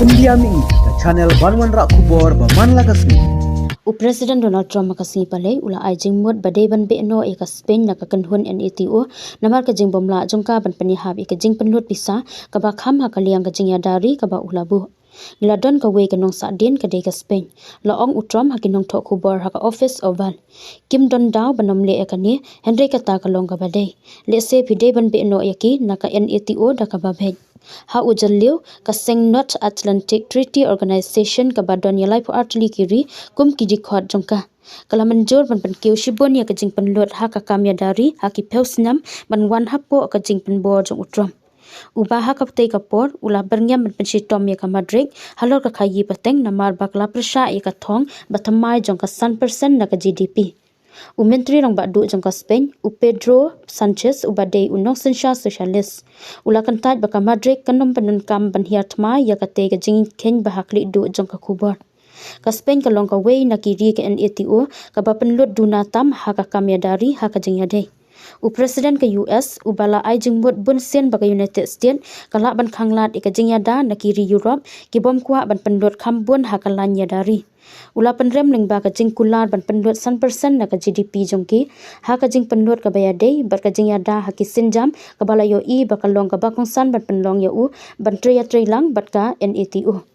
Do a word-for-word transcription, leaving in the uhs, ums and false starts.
India Mihi, ka channel ban wanrah khubor ba man la ka sngi. U President Donald Trump ha ka sngi Palei u la ai jingmut ba dei ban beh noh ïa ka Spain na ka kynhun NATO namar ka jingbymlah jong ka ban pynïahap ïa ka jingpynlut pisa kaba kham ha ka liang ka jingïada ri kaba u la buh. Ngi la don kawei ka nongsahdien, ka dei ka Spain, la ong u Trump ha ki nongthoh khubor ha ka Office Oval. Kim don daw ban ym leh ïa kane, hynrei kata ka long kaba dei. Lehse phi dei ban beh noh ïa ki na ka NATO da kaba beit. Ha u jylliew, ka seng North Atlantic Treaty Organization kaba don ïa laiphew ar tylli ki ri kum ki dkhot jong ka, ka la mynjur ban pynkiew shibun ïa ka jingpynlut ha ka kam ïada ri ha ki phew snem ban wan hapoh ka jingpynbor jong u Trump, uba ha katei ka por u la byrngem ban pynshitom ïa ka Madrid halor ka khaïi pateng namar ba ka la pyrshah ïa ka thong ba thymmai jong ka san percent na ka GDP. U Myntri Rangbah Duh jong ka Spain, u Pedro Sanchez, uba dei u nongsynshar Socialist, u la kyntait ba ka Madrid kan ym pyndonkam ban hiar thma ïa katei ka jingkheiñ ba ha khlieh duh jong ka khubor. Ka Spain ka long kawei na ki ri ka NATO kaba pynlut duna tam ha ka kam ïada ri ha ka jingïadei. U President ka US uba la ai jingmut bunsien ba ka United States ka lah ban khanglad ïa ka jingïada na ki ri Europe ki bym kwah ban pynlut kham bun ha ka lain ïada ri. U la pynrem lyngba ka jingkular ban pynlut san percent na ka GDP jong ki ha ka jingpynlut kaba ïadei bad ka jingïada ha ki sienjam kaba la ïohi ba ka long kaba kongsan ban pynlong ïa u ban trei ïatreilang bad ka NATO.